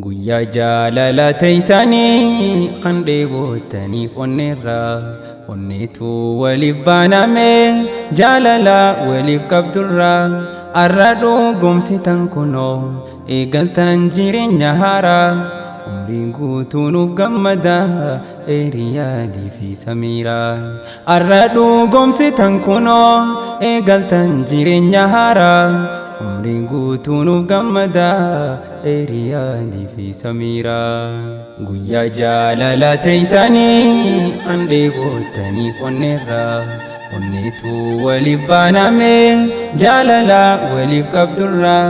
Guyyaa jaalala teeysanii kan dheebottaniif onneerraa onneetu waliif baaname jaalala waliif qabdurraa arra dhugoomsitan kunoo eegaltan jireenya haaraa umriin guutuu nuuf gammada Eeriyaadii fi Samiiraan arra dhugoomsitan kunoo eegaltan jireenya haaraa umriin guutuu nuuf gammada Eeriyaadii fi Samiiraan guyyaa jaalala teeysanii kan dheebottaniif onneerraa onneetu waliif baaname jaalala waliif qabdurraa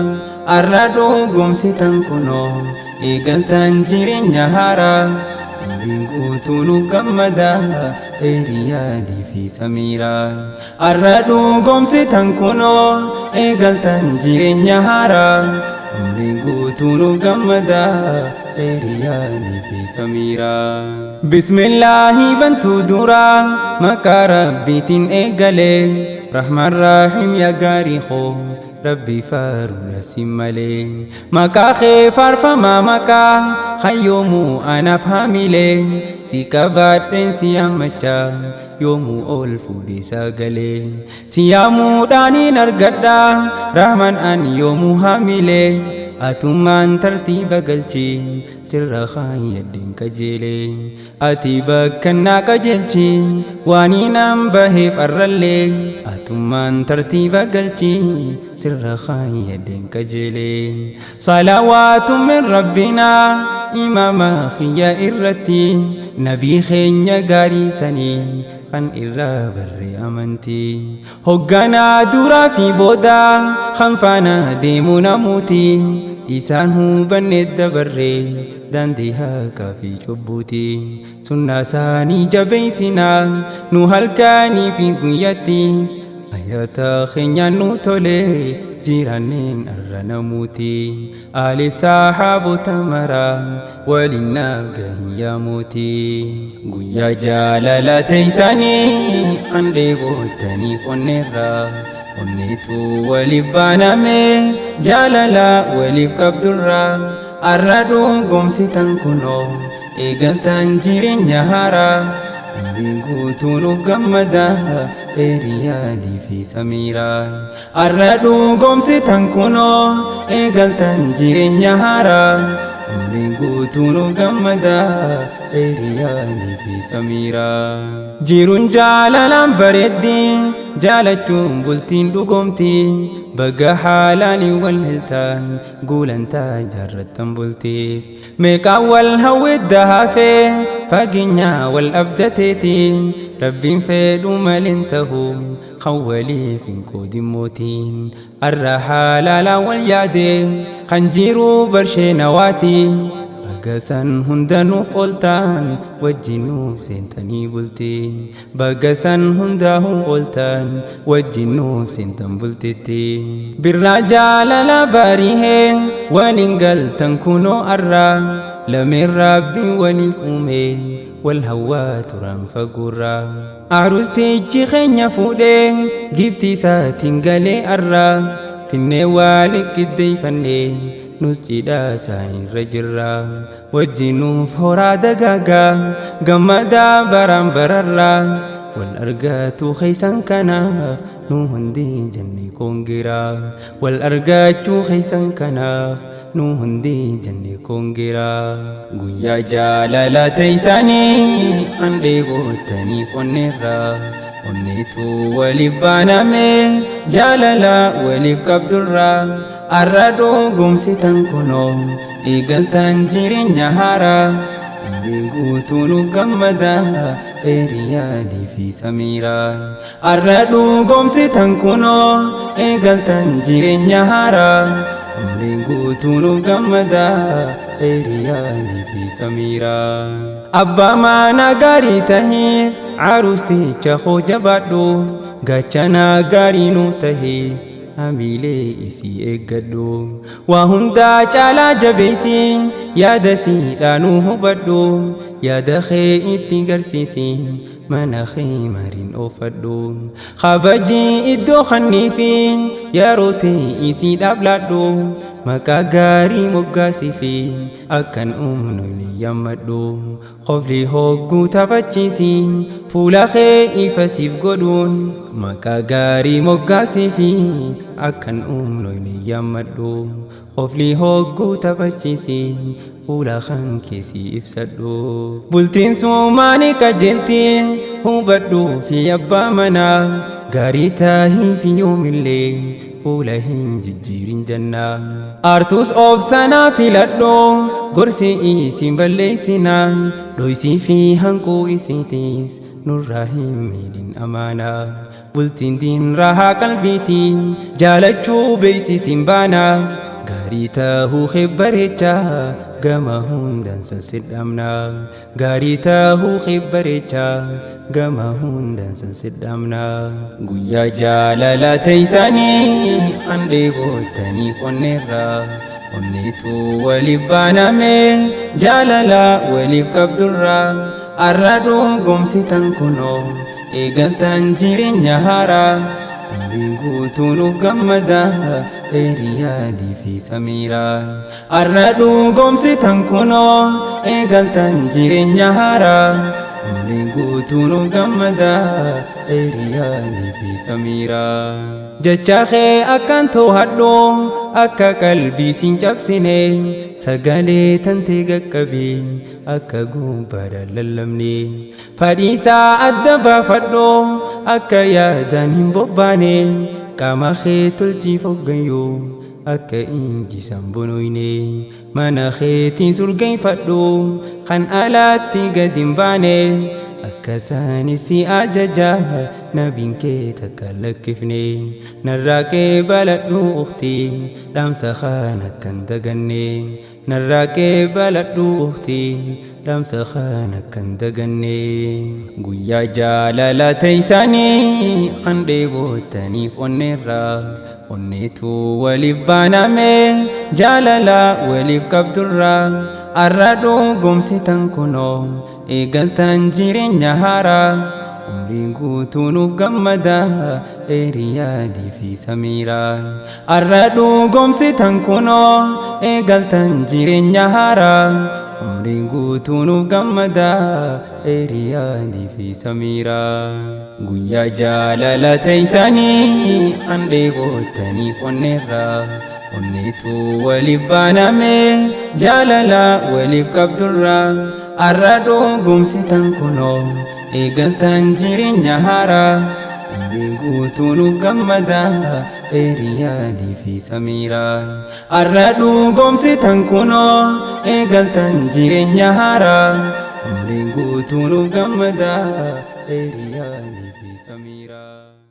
arra dhugoomsitan kunoo eegaltan jireenya haaraa umriin guutuu nuuf gammada Eeriyaadii fi Samiiraan arra dhugoomsitan kunoo eegaltan jireenya haaraa umriin guutuu nuuf gammada Eeriyaadii fi Samiiraan. Bismillaahi bantuu duraa maqaa Rabbiitiin eegalee Rahmaan Rahiim yaa gaarii koo Rabbi faaruudha si malee maqaa kee faarfamaa maqaa hayyoomuu anaaf haamilee si qabaadheen si yaammachaa yoomuu ol fuudhee sagalee si yaamuudhaaniin argadha Rahmaan an yoomuu haamilee atummaan tartiiba galchi sirra kaayyadheen qajeelee ati bakka naa qajeelchi waaniin baheef arrallee atummaan tartiiba galchi sirra kaayyadheen qajeelee salawaatu min rabbinaa imaama kiyya irratti nabii keenya gaarii sanii kan irraa barre amantii hogganaa duraa fi booda kan faana deemu namuuti isaan hubanne dabarre daandii haqaa fi cubbuuti sunnaa isaanii jabeessinaa nu halkanii fi guyyattis ayyaata keenyaan nu tole jiraanneen arra namuuti Alif sahaabota maraa waliin naaf gahin mootii. Guyyaa jaalala teeysanii kan dheebottaniif onneerraa onneetu waliif baaname jaalala waliif qabdurraa arra dhugoomsitan kunoo eegaltan jireenya haaraa umriin guutuu nuuf gammada Eeriyaadii fi Samiiraan arra dhugoomsitan kunoo eegaltan jireenya haaraa umriin guutuu nuuf gammada Eeriyaadii fi Samiiraan. Jiruun jaalalaan bareeddi jaalachuun bultiin dhugoomti baga haalaan wal heltan guulantaa jaarrattan bultiif meeqaan wal hawwidda hafee fageenya wal abdateeti Rabbiin fedhu malin tahu kan waliif hin qoodin mootiin arra haalaalaan wal yaade kan jiru barshee nawaati baga san hunda nuuf ooltan wajjin nuuf seentanii bultii baga san hundaa'u ooltan wajjin nuuf seentan bultitti birraa jaalala barihee waliin galtan kunoo arra lameen Rabbiin waliif uume wal hawwaa turan fagoorraa Arustichi keenya fuudhee giiftii isaatiin galee arra finnee waliin qiddeeffannee nus cidhaa isaaniirra jirra wajjin nuuf horaa dagaagaa gammadaa baraan bararraa wal argatu keessan kanaaf nu hundi jenne koongiraa wal argachuu keessan kanaaf nu hundi jenne koongiraa. Guyyaa jaalala teeysanii kan dheebottaniif onneerraa onneetu waliif baaname jaalala waliif qabdurraa arra dhugoomsitan kunoo eegaltan jireenya haaraa umriin guutuu nuuf gammada Eeriyaadii fi Samiiraan arra dhugoomsitan kunoo eegaltan jireenya haaraa umriin guutuu nuuf gammada Eeriyaadii fi Samiiraan. Abbaa mana gaarii tahiif aruusticha koo jabaadhu gaachana gaarii nu tahiif hamiilee isii eeggadhu waa hundaa caalaa jabeessi Yaada siidhaanuu hubadhu, yaada kee itti garsiisi, mana kee mariin oofadhu. Kabajii iddoo kanniifi yeroo ta'e isiidhaaf laadhu, maqaa gaarii moggaasiifi akkan uumnu ni yammadhu. Qofli hogguu taphachiisi, fuula kee ifa siif godhuun, maqaa gaarii moggaasiifi akkan uumnu ni yammadhu. Qofli hogguu taphachiisi, fuula kan keessi ibsadhu. Bultiin sumaanii qajeelti, hubadhuu fi abbaa manaa, gaarii taahii fi yoomillee fuula hin jijjiirin jannaa. Aartus obsanaa filadhu, gorsi isin balleessinaan, dhoysii fi hanquu isiitiis nurraa hin miidhin amaanaa. Bultiin diin rahaa qalbiiti, jaalachuu beeksisin baanaa. Gaarii tahuu bareechaa, gama hundaan sansidhamna. Gaarii tahuu bareechaa, gama hundaan sansidhamna. Guyyaa jaalala teessanii kan dheebottaniif onneerraa. Onneetu waliif baaname jaalala waliif qabdurraa. Arra dhugoomsitan kunoo eegaltan jireenya haaraa. Umriin guutuu nuuf gammada Eeriyaadii fi Samiiraan. Arra dhugoomsitan kunoo eegaltan jireenya haaraa. Umriin guutuu nuuf gammada Eeriyaadii fi Samiiraan. Jecha kee akkan to'adhu akka qalbii siin cabsine, sagalee tantee qaqqabii akka gubbaadhaan lallabne. Fadhiisaa adda baafadhu akka yaadaan hin bobbaane, qaama kee tolchiif hoggayyuu akka injisan bonoyne. Mana keetiin surgeeffadhu kan alaatti gad hin baane, akka isaanis si ajaja nabiin kee takka lakkifne. Narraa qee baladhu ukhtii, dhaamsa kaan akkan daganne. Narraa qee baladhu ukhtii, dhaamsa kaan akkan daganne. Guyyaa jaalala teessanii kan dheebottaniif onneerraa. Onneetu waliif baaname jaalala waliif qabdurraa. Arra dhugoomsitan kunoo eegaltan jireenya haaraa. Umriin guutuu nuuf gammada Eeriyaadii fi Samiiraan. Arra dhugoomsitan kunoo eegaltan jireenya haaraa. Umriin guutuu nuuf gammada Eeriyaadii fi Samiiraan. Guyyaa jaalala teessanii kan dheebottaniif onneerraa. Onneetu waliif baaname jaalala waliif qabdurraa. Arra dhugoomsitan kunoo eegaltan jireenya haaraa. Umriin guutuu nuuf gammada Eeriyaadii fi Samiiraan. Arra dhugoomsitan kunoo eegaltan jireenya haaraa. Umriin guutuu nuuf gammada Eeriyaadii fi Samiiraan.